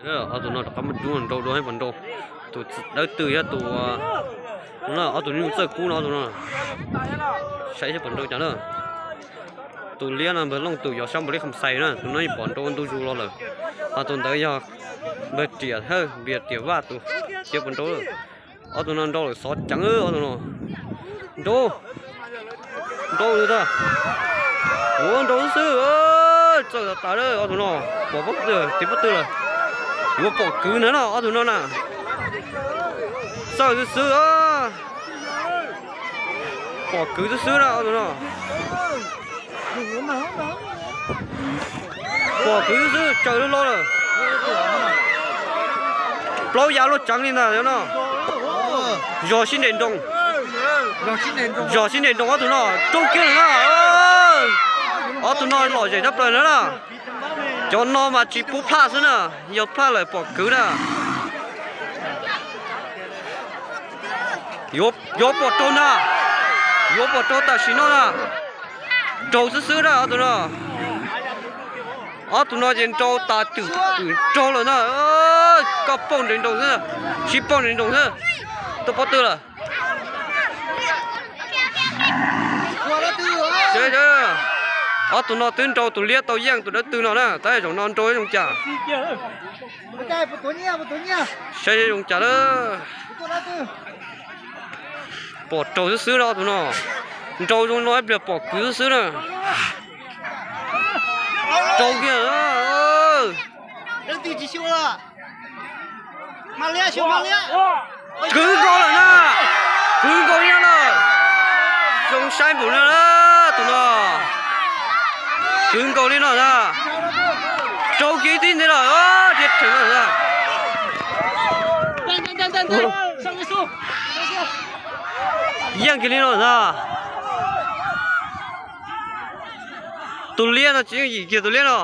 Ob tug no rov qab muab rub nrau dua puas nrau. Tus dawb tw thiab tus, ob tug nyuj txawj kub no, ob tug no saib seb puas nrau cas na. Tus liab no npawg Looj Twm yog sab npawg Liab Kham Xais na, tus no yeej pom nrau ua ntu zus los lawm. Ho tus ntawd yog npawg Riam Thawj, Npias Riam Vaj tus, cia puas nrau. Ob tug no nrau lawm xov ceev ob tug no. Nrau, nrau lawm tas. Ua nrau xwb xwb, txawj tas tas lawm ob tug no. Pom pob tw, tiv pob tw lawm. Yuav pom kwv ntag no ob tug no na. Txawj xwb xwb, pom kwv xwb xwb na ob tug no. Pom kwv xwb xwb, tsaws loj loj lawm. Plaub yav luaj tseev li ntag no. Zog sib nres nroos. Zog sib nres nroos ob tug no, rub kiag lawm na. Ob tug no lom zem tshaj plaws na. Cov no mas tsis pub plaj xwb na, yog plaj lawm pom kwv na. Yuav pom raug na, yuav pom raug tam sim no na. Raug xwb xwb na ob tug no. Ob tug no ces nrau tas twm twm raug lawm na. Koj pauj nres nroos xwb, sib pauj nres nroos xwb. Tuaj pob tw lawm. Ob tug no twb nrau tus liab tau yeej tus dawb tw no na, tab zaum no nrau zoo cas. Saib zoo cas lawm. Pom raug xwb xwb na ob tug no. Nrau zoo no ib pliag pom kwv xwb xwb na. Raug kiag. Kwv nkaus lawm na. Kwv nkaus li no lawm. Zoo saib npaum no tus no. Kwv nkaus li no na. Raug kiag tib nti lawm, thiab rheev lawm na. Yeej kiag li no na. Tus liab no tsis yeej yim kiag tus liab no.